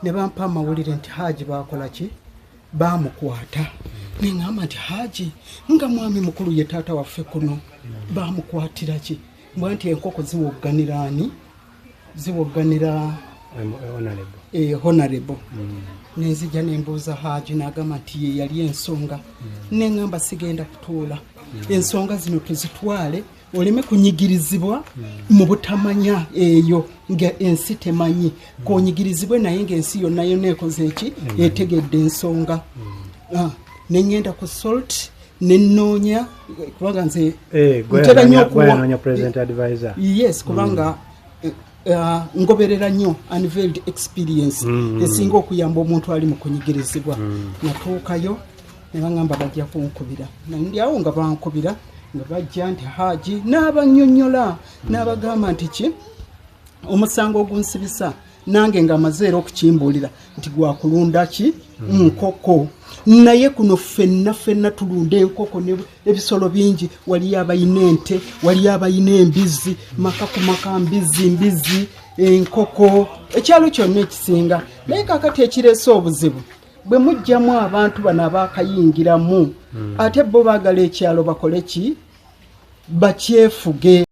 Ne bampa amawulire nti Haji bakola ki? Bamukwata. Neŋŋamba nti Haji nga mwami mukulu, ye taata waffe kuno, bamukwatira ki? Mbwa nti enkoko ziwogganira ani? Ziwogganira. Honorable. Honorable. Nenzija nembuuza Haji, n'agamba nti ye yali ensonga. Neŋŋamba sigenda kutuula, ensonga zino tuzitwale oleme kunyigirizibwa mu butamanya eyo nga ensi temanyi konyigirizibwe, naye ngaensi yonna yonna ekoze eki? Etegedde ensonga. Neŋŋenda ku Salt nenoonya, kubanga nze ntera nnyo Gwayanoonya president advisor. Yes, kubanga ngoberera nnyo unveiled experience esinga okuyamba omuntu ali mu kunyigirizibwa. Natuukayo ne baŋŋamba bajja kunkubira. Ndi awo nga bankubira, nga bajja nti Haji, n'abanyonnyola n'abagamba nti ki omusango ogunsibisa, nange nga amaze era okukimbuulira nti gwakulunda ki? Nkoko. Naye kuno ffenna ffenna tulunda enkoko ebisolo bingi. Waliyo abayina ente, waliyo abayina embizi, maka ku maka, mbizi, mbizi, enkoko, ekyalo kyonna ekisinga. Naye kakati ekireese obuzibu, bwe mugjamu abantu bano abakayingiramu, ate bo baagala ekyalo bakole ki? Bakyefuge.